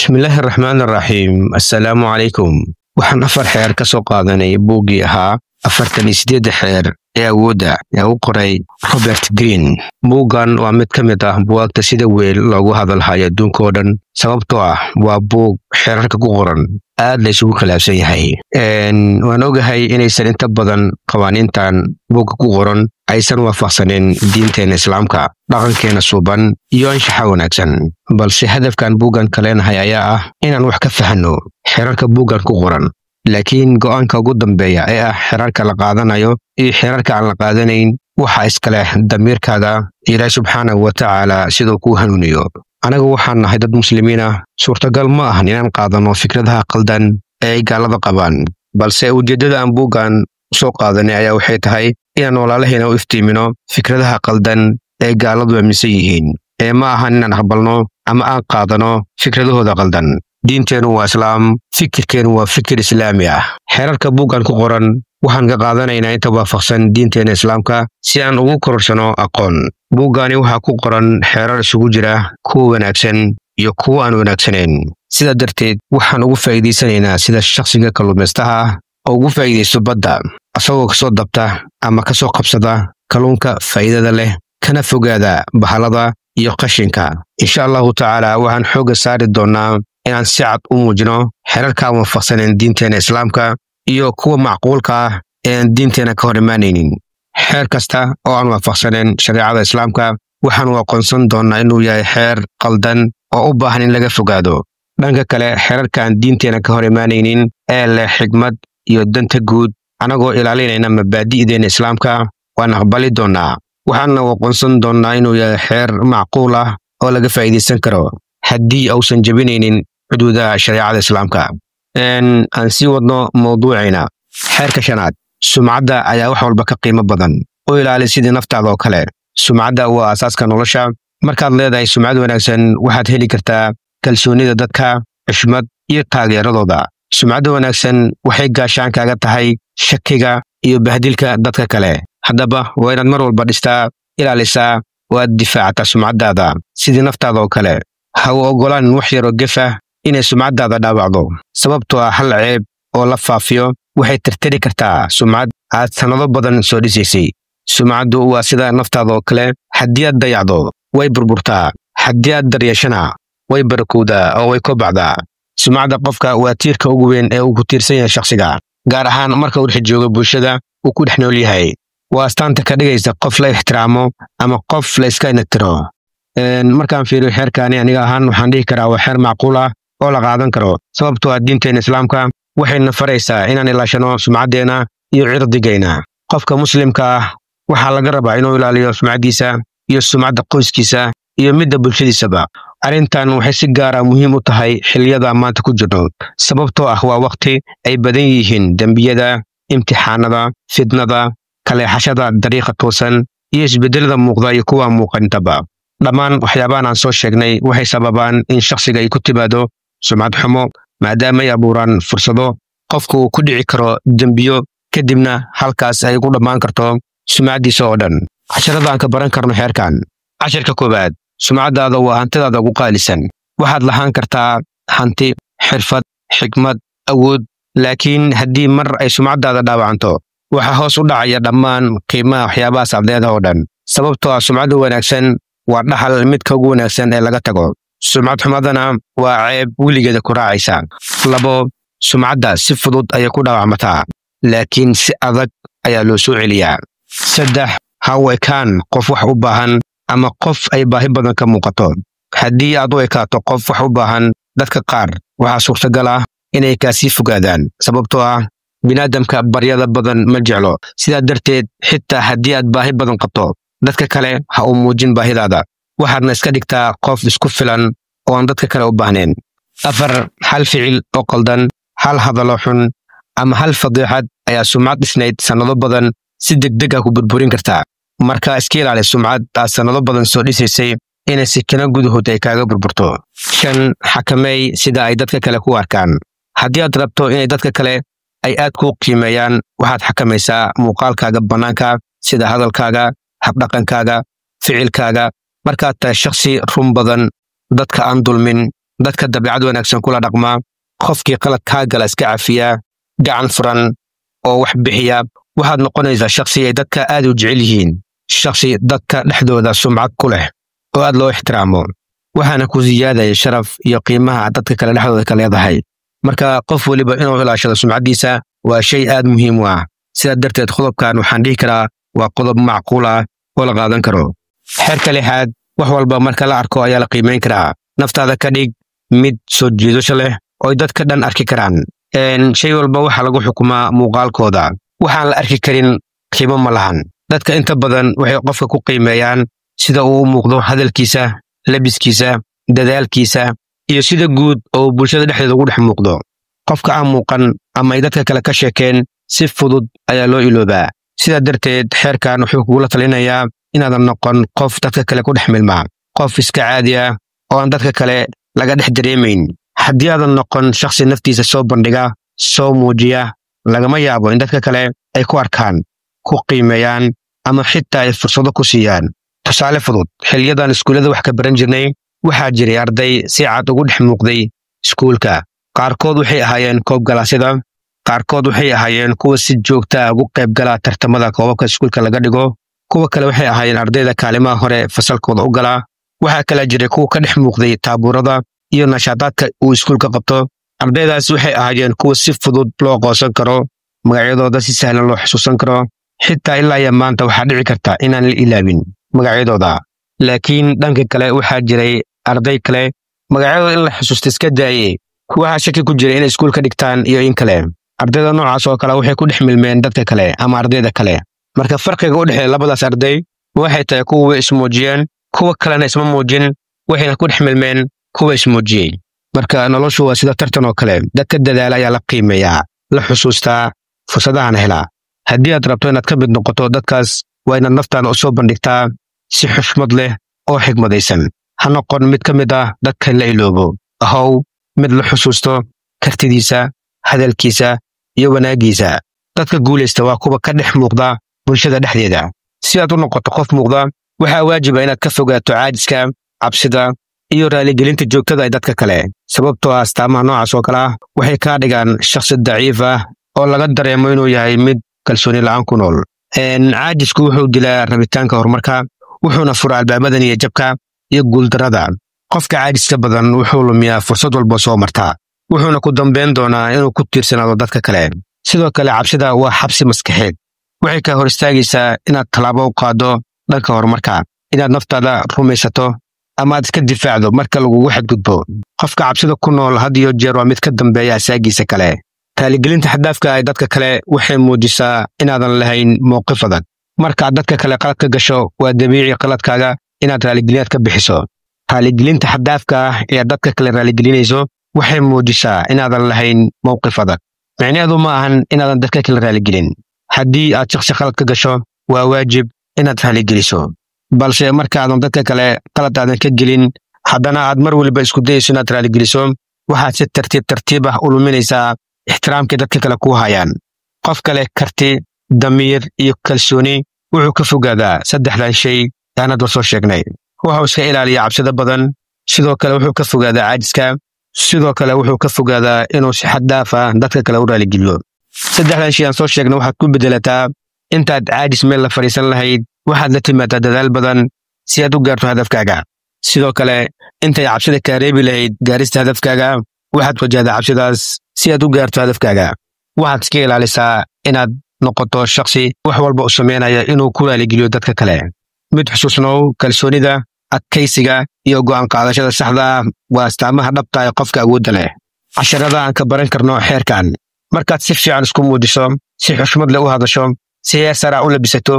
Bismillaahi raxmaan raxiim. Assalaamu calaykum. Waxaan 4 xeer ka soo qaadanay buuggii ahaa 48-da xeer ee awoodda ee u qoray Robert Greene. Buuggan waa mid ka mid ah buwaagta sida weyn loogu hadalhayo adduunka oo dhan, sababtoo ah waa buug xeerarka ku qoran aad la isugu khilaafsan yahay. Waan ogahay inaysan inta badan qawaaniintan buugga ku qoran aysan waafaqsanin diinteena Islaamka, dhaqankeena suuban iyo anshaxa wanaagsan, balse hadafkan buuggan ka leenahay ayaa ah inaan wax ka fahanno xeerarka buuggan ku qoran. Laakiin go'aanka ugu dambeeya ee ah xeerarka la qaadanayo iyo xeerarka aan la qaadanayn waxa iska leh damiirkaaga Ilaahi subxaanahu wa tacaala siduu kuu hanuuniyo. Anagu waxaan nahay dad muslimiin ah. Suurtagal ma ahan inaan qaadano fikradaha qaldan ee ay gaalada qabaan, balse ujeeddada aan buuggan soo qaadanay ayaa waxay tahay inaan walaalaheena u iftiimino fikradaha qaldan ee gaaladu aaminsan yihiin, ee ma ahan inaan aqbalno ama aan qaadano fikradahooda qaldan. Diinteennu waa Islaam, fikirkeennu waa fikir Islaami ah. Xeerarka buuggan ku qoran waxaan ka qaadanaynaa inta waafaqsan diinteena Islaamka si aan ugu kororsano aqoon. Buuggani waxaa ku qoran xeerar isugu jira kuwa wanaagsan iyo kuwa aan wanaagsanayn. Sidaa darteed waxaan ugu faa'iidaysanaynaa sida shakhsiga kalluumaystaha ah oo ugu faa'iidaysto badda, asagoo kasoo dabta ama kasoo qabsada kalluunka faa'iidada leh, kana fogaada bahalada iyo qashinka. Insha Allahu tacaala waxaan xoogga saari doonaa inaan si cad u muujino xeerarka aan waafaqsanayn diinteena Islaamka iyo kuwa macquulka ah ee aan diinteena ka hor imaanaynin. Xeer kasta oo aan waafaqsanayn shareecada Islaamka waxaanu aqoonsan doonaa inuu yahay xeer qaldan oo u baahan in laga fogaado. Dhanka kale, xeerarka aan diinteena ka hor imaanaynin ee leh xigmad iyo danta guud, anagoo ilaalinayna mabaadi'deena Islaamka, waan aqbali doonaa, waxaana aqoonsan doonaa inuu yahay xeer macquul ah oo laga faa'iidaysan karo haddii uusan jebinaynin xuduudaha shareecada Islaamka. Aan sii wadno mawduucayna. Xeerka shanaad: sumcadda ayaa wax walba ka qiimo badan. U ilaali sidii naftaada oo kale. Sumcadda waa aasaaska nolosha. Markaad leedahay sumcad wanaagsan, waxaad heli kartaa kalsoonida dadka, xushmad iyo taageeradooda. Sumcadda wanaagsan waxay gaashaan kaaga tahay shakiga iyo bahdilka dadka kale. Haddaba waa inaad mar walba dhistaa, ilaalisaa oo aad difaacataa sumcaddaada sidii naftaada oo kale. Ha u oggolaan wax yaroo gef ah inay sumcaddaada dhaawacdo, sababtoo ah hal ceeb oo la faafiyo waxay tirtiri kartaa sumcad aad sannado badan soo dhisaysay. Sumcaddu waa sida naftaada oo kale: haddii aad dayacdo, way burburtaa; haddii aad daryeeshana, way barakowdaa oo way kobacdaa. Sumcadda qofka waa tiirka ugu weyn ee uu ku tiirsan yahay shakhsiga, gaar ahaan marka uu dhex joogo bulshada uu ku dhex nool yahay. Waa astaanta ka dhigaysa qof la ixtiraamo ama qof la iska indhatiro. Markaan fiiriyo xeerkaani, aniga ahaan waxaan dhihi karaa waa xeer macquul ah oo la qaadan karo, sababtoo ah diinteena Islaamka waxayna faraysaa inaan ilaashano sumcaddeena iyo cirdigayna. Qofka muslimka ah waxaa laga rabaa inuu ilaaliyo sumcaddiisa iyo sumcadda qoyskiisa iyo midda bulshadiisaba. Arrintan waxay si gaara muhiim u tahay xilliyada maanta ku jirno, sababtoo ah waa waqti ay badan yihiin dembiyada, imtixaanada, fitnada, kaleexashada dariiqa toosan iyo isbedelada muuqda iyo kuwa muuqantaba. Dhammaan waxyaabahan aan soo sheegnay waxay sababaan in shakhsiga ay ku timaado sumcad xumo, maadaama ay abuuraan fursado qofku uu ku dhici karo dembiyo, kadibna halkaas ay ugu dhammaan karto sumcaddiisa oo dhan. Casharada aan ka baran karno xeerkan: Cashirka koowaad: sumcaddaada waa hantidaada ugu qaalisan. Waxaad lahaan kartaa hanti, xirfad, xikmad, awood, laakiin haddii mar ay sumcaddaada dhaawacanto, waxaa hoos u dhacaya dhammaan qiimaha waxyaabahaas aad leedaha oo dhan, sababtoo ah sumcadda wanaagsan waa dhaxal midka ugu wanaagsan ee laga tago, sumcad xumadana waa ceeb weligeeda ku raacaysa. 2, sumcadda si fudud ayay ku dhaawacmataa, laakiin si adag ayaa loo soo celiyaa. 3, ha u ekaan qof wax u baahan ama qof ay baahi badan ka muuqato. Haddii aad u ekaato qof wax u baahan, dadka qaar waxaa suurtagal ah inay kaasii fogaadaan, sababtoo ah binaadamka baryada badan ma jeclo. Sidaa darteed, xitaa haddii aad baahi badan qabto, dadka kale ha u muujin baahidaada, waxaadna iska dhigtaa qof isku filan oo aan dadka kale u baahnayn. 4, hal ficil oo qaldan, hal hadallo xun ama hal fadiixad ayaa sumcad dhisnayd sannado badan si degdeg ah ku burburin kartaa. Marka iska ilaali sumcad aad sannado badan soo dhisaysay inay sikino gudahood ay kaaga burburto. 5, xakameey sida ay dadka kale ku arkaan. Haddii aad rabto inay dadka kale ay aad kuu qiimeeyaan, waxaad xakamaysaa muuqaalkaaga bannaanka, sida hadalkaaga, habdhaqankaaga, ficilkaaga. Markaad tahay shakhsi run badan, dadka aan dulmin, Dadka dabeecad wanaagsan kula dhaqma, qofkii qalad kaa gala iska cafiya, gacan furan oo wax bixiya, waxaad noqonaysaa shakhsi ay dadka aad u jecel yihiin, shakhsi dadka dhexdooda sumcad ku leh oo aad loo ixtiraamo. Waxaana ku siyaadaya sharaf iyo qiimaha aad dadka kale dhexdooda ka leedahay. Marka qof weliba inuu ilaashado sumcaddiisa waa shay aad muhiim u ah. Sidaa darteed qodobkan waxaan dhihi karaa waa qodob macquul ah oo la qaadan karo. Xeerka lixaad, wax walba marka la arko ayaa la qiimayn karaa. Naftaada ka dhig mid soo jiidasho leh oo ay dadka dhan arki karaan. Shay walba waxaa lagu xukumaa muuqaalkooda. Waxaan la arki karin qiimo ma lahan. Dadka inta badan waxay qofka ku qiimeeyaan sida uu u muuqdo, hadalkiisa, labiskiisa, dadaalkiisa iyo sida guud oo bulshada dhexdeeda ugu dhex muuqdo. Qofka aan muuqan ama ay dadka kale ka sheekeen si fudud ayaa loo iloobaa. Sidaa darteed xeerkan wuxuu kugula talinayaa inaadan noqon qof dadka kale ku dhex milma, qof iska caadi ah oo aan dadka kale laga dhex dareemayn. Haddii aadan noqon shakhsi naftiisa soo bandhiga, soo muujiya, lagama yaabo in dadka kale ay ku arkaan, ku qiimeeyaan ama xitaa ay fursado ku siiyaan. Tusaale fudud, xiliyadan iskuullada wax ka baran jirnay, waxaa jiray arday si cad ugu dhex muuqday iskuulka. Qaarkood waxay ahaayeen koob galaasyada, qaarkood waxay ahaayeen kuwa si joogta ah ugu qayb gala tartamada koobabka iskuulka laga dhigo, kuwa kale waxay ahaayeen ardayda kaalimaha hore fasalkooda u gala. Waxaa kala jiray kuwa ka dhex muuqday taabuurada iyo nashaadaadka uu iskuulka qabto. Ardaydaas waxay ahaayeen kuwa si fudud loo aqoonsan karo, magacyadooda si sahlan loo xusuusan karo. Xitaa ilaa iyo maanta waxaa dhici karta inaan la ilaabin magacyadooda. Laakiin dhanka kale waxaa jiray arday kale magacyadooda in la xusuusto iska daaye, waxaa shaki ku jira inay iskuulka dhigtaan iyo in kale. Ardayda noocaas oo kale waxay ku dhex milmeen dadka kale ama ardayda kale. Marka farqiga u dhexeeya labadaas arday waxay tahay kuwa way ismuujiyeen, kuwa kalena isma muujin, waxayna ku dhex milmeen kuwa ismuujiyey. Marka noloshu waa sida tartan oo kale, dadka dadaala ayaa la qiimeeyaa, la xusuustaa, fursadahana helaa. Haddii aad rabto inaad ka mid noqoto dadkaas, waa inaad naftaada u soo bandhigtaa si xushmad leh oo xigmadaysan. Ha noqon mid ka mid ah dadka la iloobo. Ahow mid la xusuusto kartidiisa, hadalkiisa iyo wanaaggiisa. Dadka guulaysta waa kuwa ka dhex muuqda bulshada dhexdeeda. Si aad u noqoto qof muuqda, waxaa waajiba inaad ka fogaato caajiska, cabsida iyo raaligelinta joogtada ee dadka kale. Sababtoo ah astaamaha noocaas oo kale ah waxay kaa dhigaan shakhsi daciif ah oo laga dareemo inuu yahay mid kalsooni la'aan ku nool. Caajisku wuxuu dilaa rabitaanka horumarka, wuxuuna furaa albaabada niyadjabka iyo guuldarrada. Qofka caajiska badan wuxuu lumiyaa fursad walba soo marta, wuxuuna ku dambeyn doonaa inuu ku tiirsanaado dadka kale. Sidoo kale cabsida waa xabsi maskaxeed. Waxay kaa hor istaagaysaa inaad tallaabo u qaaddo dhanka horumarka, inaad naftaada rumaysato ama aad iska difaacdo marka lagugu xadgudbo. Qofka cabsida ku nool had iyo jeer waa mid ka dambeeya asaagiisa kale. Raaligelinta xad-dhaafka ah ee dadka kale waxay muujisaa inaadan lahayn mowqif adag. Markaad dadka kale qalad ka gasho, waa dabiici qaladkaaga inaad raaligeliyaad ka bixiso. Raaligelinta xad-dhaafka ah ee aad dadka kale raaligelinayso waxay muujisaa inaadan lahayn mowqif adag. Micnaheedu ma ahan inaadan dadka kale raaligelin. Haddii aad shakhsi qalad ka gasho, waa waajib inaad raaligeliso. Balse markaadan dadka kale qalad aadan ka gelin, haddana aad mar waliba isku dayayso inaad raaligeliso, waxaad si tartiib tartiib ah u luminaysaa ixtiraamkii dadka kale kuu hayaan. Qof kale karti, damiir iyo kalsooni wuxuu ka fogaadaa saddexdan shay aan hadda soo sheegnay. Wuxuu iska ilaaliyaa cabsida badan, sidoo kale wuxuu ka fogaadaa caajiska, sidoo kale wuxuu ka fogaadaa inuu si xad dhaaf ah dadka kale u raaligeliyo. Saddexdan shay aan soo sheegnay waxaad ku bedelataa intaad caajis meel la fadhiisan lahayd, waxaad la timaadaa dadaal badan si aad u gaarto hadafkaaga. Sidoo kale intay cabsida kaa reebi lahayd gaarista hadafkaaga, waxaad wajahdaa cabsidaas si aad u gaarto hadafkaaga. Waxaad iska ilaalisaa inaad noqoto shakhsi wax walba u sameynaya inuu ku raaligeliyo dadka kale. Mid xusuusnow, kalsoonida, adkaysiga iyo go'aan qaadashada saxda ah waa astaamaha dhabta ee qofka awoodda leh. Casharada aan ka baran karno xeerkan: markaad si fiican isku muujiso, si xushmad leh u hadasho, si heer sare ah u labisato,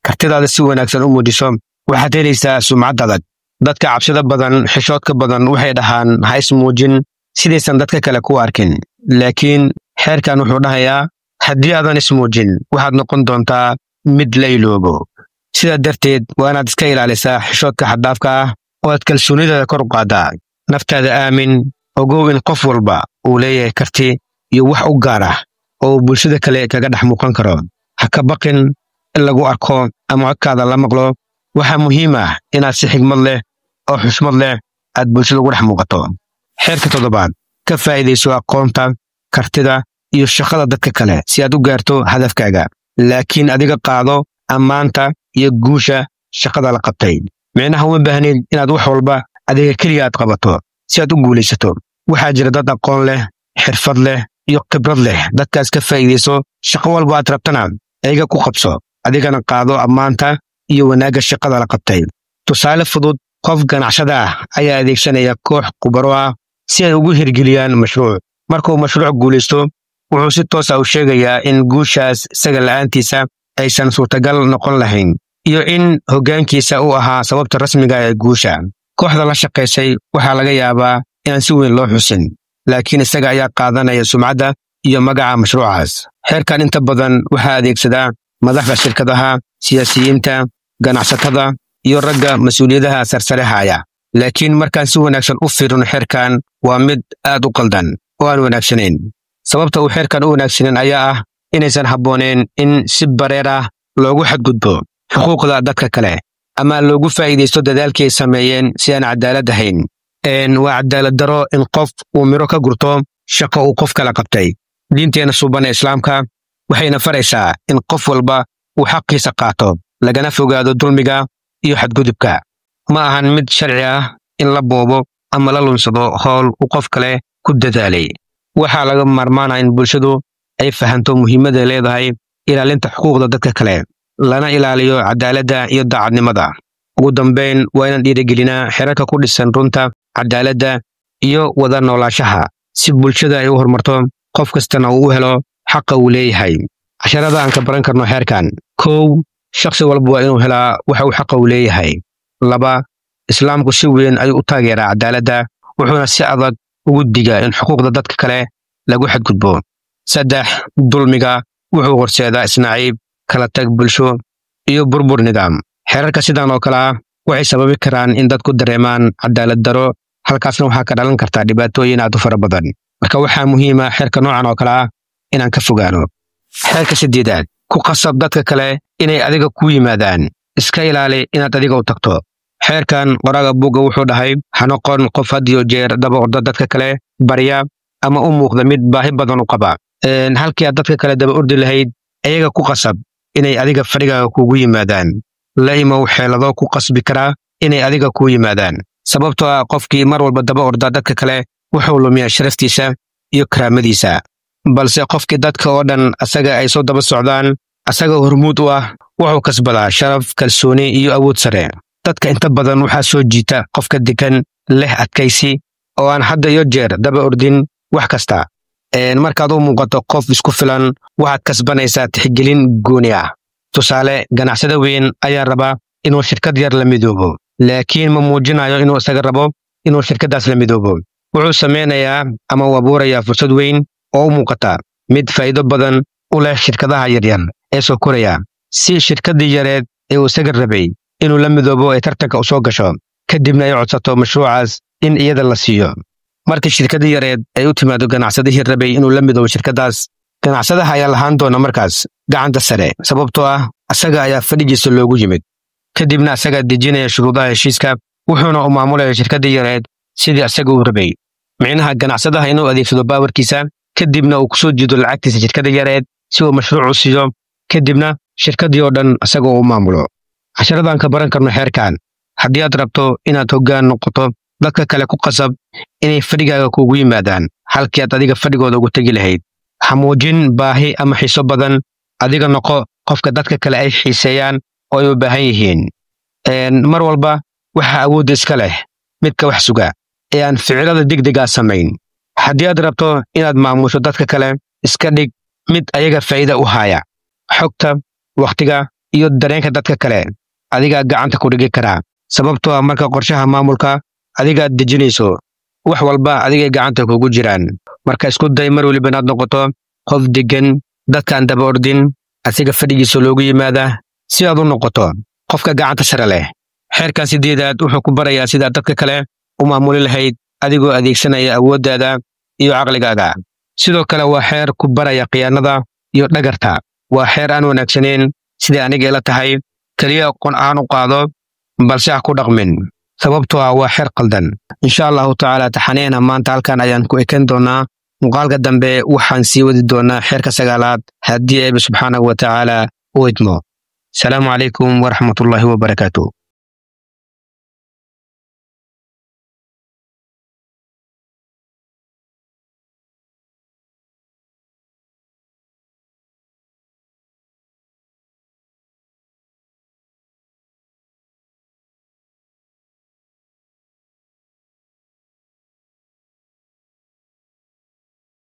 kartidaada si wanaagsan u muujiso, waxaad helaysaa sumcad adag. Dadka cabsida badan, xishoodka badan waxay dhahaan ha ismuujin sidaysan dadka kale ku arkin. Laakiin xeerkan wuxuu dhahayaa haddii aadan ismuujin, waxaad noqon doontaa mid la iloobo. Sidaa darteed waa inaad iska ilaalisaa xishoodka xad-dhaafka ah oo aad kalsoonidaada kor u qaaddaa. Naftaada aamin, ogow in qof walba uu leeyahay karti iyo wax u gaar ah oo uu bulshada kale kaga dhex muuqan karo. Ha ka baqin in lagu arko ama codkaada la maqlo. Waxaa muhiim ah inaad si xigmad leh oo xushmad leh aad bulshada ugu dhex muuqato. Xeerka toddobaad: ka faa'iidayso aqoonta, kartida iyo shaqada dadka kale si aad u gaarto hadafkaaga, laakiin adiga qaado ammaanta iyo guusha shaqada la qabtay. Micnaha, uma baahnid inaad wax walba adiga keliga aad qabato si aad u guulaysato. Waxaa jira dad aqoon leh, xirfad leh iyo khibrad leh. Dadkaas ka faa'iidayso, shaqo walba aad rabtana ayaga ku qabso, adigana qaado ammaanta iyo wanaagga shaqada la qabtay. Tusaale fudud: qof ganacsada ah ayaa adeegsanaya koox khubaro ah si ay ugu hirgeliyaan mashruuc. Markuu mashruuc guulaysto, wuxuu si toos ah u sheegayaa in guushaas isaga la'aantiisa aysan suurtagal noqon lahayn iyo in hoggaankiisa uu ahaa sababta rasmiga ee guusha. Kooxda la shaqaysay waxaa laga yaabaa inaan si weyn loo xusin, laakiin isaga ayaa qaadanaya sumcadda iyo magaca mashruucaas. Xeerkan inta badan waxaa adeegsadaa madaxda shirkadaha, siyaasiyiinta, ganacsatada iyo ragga mas-uuliyadaha sarsare haya. Laakiin markaan si wanaagsan u fiirino, xeerkan waa mid aad u qaldan oo aan wanaagsanayn. Sababta uu xeerkan u wanaagsaneyn ayaa ah inaysan habbooneen in si bareer ah loogu xadgudbo xuquuqda dadka kale ama loogu faa'iidaysto dadaalkii ay sameeyeen si aan cadaalad ahayn. Waa cadaalad daro in qof uu miro ka gurto shaqo uu qof kala qabtay. Diinteena suuban ee Islaamka waxayna faraysaa in qof walba uu xaqiisa qaato, lagana fogaado dulmiga iyo xadgudubka. Ma ahan mid sharci ah in la boobo ama la lunsado howl uu qof kale ku dadaalay. Waxaa laga maarmaanaa in bulshadu ay fahanto muhiimadda leedahay ilaalinta xuquuqda dadka kale, lana ilaaliyo cadaaladda iyo daacadnimada. Ugu dambayn, waa inaan dhiirigelinaa xeerarka ku dhisan runta, cadaaladda iyo wada noolaashaha si bulshada ay u horumarto, qof kastana uu u helo xaqa uu leeyahay. Casharada aan ka baran karno xeerkan: 1, shakhsi walba waa inuu helaa waxa uu xaqa uu leeyahay. 2, Islaamku si weyn ayuu u taageeraa cadaaladda, wuxuuna si adag ugu digaa in xuquuqda dadka kale lagu xadgudbo. 3, dulmiga wuxuu horseedaa isnaciib, kala tag bulsho iyo burbur nidaam. Xeerarka sidan oo kale ah waxay sababi karaan in dadku dareemaan cadaalad daro, halkaasna waxaa ka dhalan kartaa dhibaatooyin aad u fara badan. Marka waxaa muhiim ah xeerka noocan oo kale ah inaan ka fogaano. Xeerka sideedaad: ku qasab dadka kale inay adiga kuu yimaadaan, iska ilaali inaad adiga u tagto. Xeerkan qoraaga buugga wuxuu dhahay: ha noqon qof had iyo jeer daba orda dadka kale, barya ama u muuqda mid baahi badan u qaba. Halkii aad dadka kale daba ordi lahayd, ayaga ku qasab inay adiga fadhigaaga kuugu yimaadaan. La imow xeelado ku qasbi karaa inay adiga kuu yimaadaan, sababtoo ah qofkii mar walba daba orda dadka kale wuxuu lumiyaa sharaftiisa iyo karaamadiisa, balse qofkii dadka oo dhan asaga ay soo daba socdaan, asaga hormuud u ah, wuxuu kasbadaa sharaf, kalsooni iyo awood sare. Dadka inta badan waxaa soo jiita qofka degan, leh adkaysi oo aan hadda iyo jeer daba ordin wax kasta. Markaad u muuqato qof isku filan, waxaad kasbanaysaa tixgelin gooni ah. Tusaale, ganacsada weyn ayaa raba inuu shirkad yar la midoobo, laakiin ma muujinayo inuu isaga rabo inuu shirkaddaas la midoobo. Wuxuu sameynayaa ama uu abuurayaa fursad weyn oo u muuqata mid faa'iido badan u leh shirkadaha yaryar ee soo koraya, si shirkaddii yareed ee uu isaga rabay inuu la midoobo ay tartanka u soo gasho, kadibna ay codsato mashruucaas in iyada la siiyo. Markii shirkaddii yareed ay u timaado ganacsadihii rabay inuu la midoobo shirkaddaas, ganacsadaha ayaa lahaan doona markaas gacanta sare, sababtoo ah asaga ayaa fadhigiisa loogu yimid. Kadibna asagaa dejinaya shuruudaha heshiiska, wuxuuna u maamulaya shirkaddii yareed sidii asaga uu rabay. Micnaha, ganacsadaha inuu adeegsado powerkiisa, kadibna uu kusoo jiido lacagtiisa shirkadda yareed si uu mashruuc u siiyo, kadibna shirkaddii oo dhan isagoo u maamulo. Casharadan ka baran karno xeerkan: haddii aad rabto inaad hoggaan noqoto, dadka kale ku qasab inay fadhigaaga kuugu yimaadaan halkii aad adiga fadhigooda ugu tegi lahayd. Ha muujin baahi ama xiiso badan, adiga noqo qofka dadka kale ay xiiseeyaan oo ay u baahan yihiin. Mar walba waxaa awoodda iska leh midka wax suga ee aan ficilada degdega samayn. Haddii aad rabto inaad maamusho dadka kale, iska dhig mid ayaga faa'iida u haya. Xogta, wakhtiga iyo dareenka dadka kale adigaa gacanta ku dhigi karaa, sababtoo ah marka qorshaha maamulka adigaad dejinayso, wax walba adigay gacanta kugu jiraan. Marka isku day mar weliba inaad noqoto qof deggan, dadkaan daba ordin, asiga fadhigiisa loogu yimaada, si aad u noqoto qofka gacanta sare leh. Xeerkan sideedaad wuxuu ku barayaa sidaad dadka kale u maamuli lahayd adigoo adeegsanaya awooddaada iyo caqligaaga. Sidoo kale waa xeer ku baraya khiyaanada iyo dhagarta. Waa xeer aan wanaagsanayn siday aniga ila tahay. Keliya aqoon ahaan u qaado, balse ha ku dhaqmin. Sababtoo ah waa xeer qaldan. Insha Allahu tacaala, taxaneena maanta halkan ayaan ku ekan doonaa. Muuqaalka dambe waxaan sii wadi doonaa xeerka sagaalaad, haddii Eebe subxaanahu wa tacaala u idmo. Asalaamu calaykum waraxmatullaahi wabarakaatu.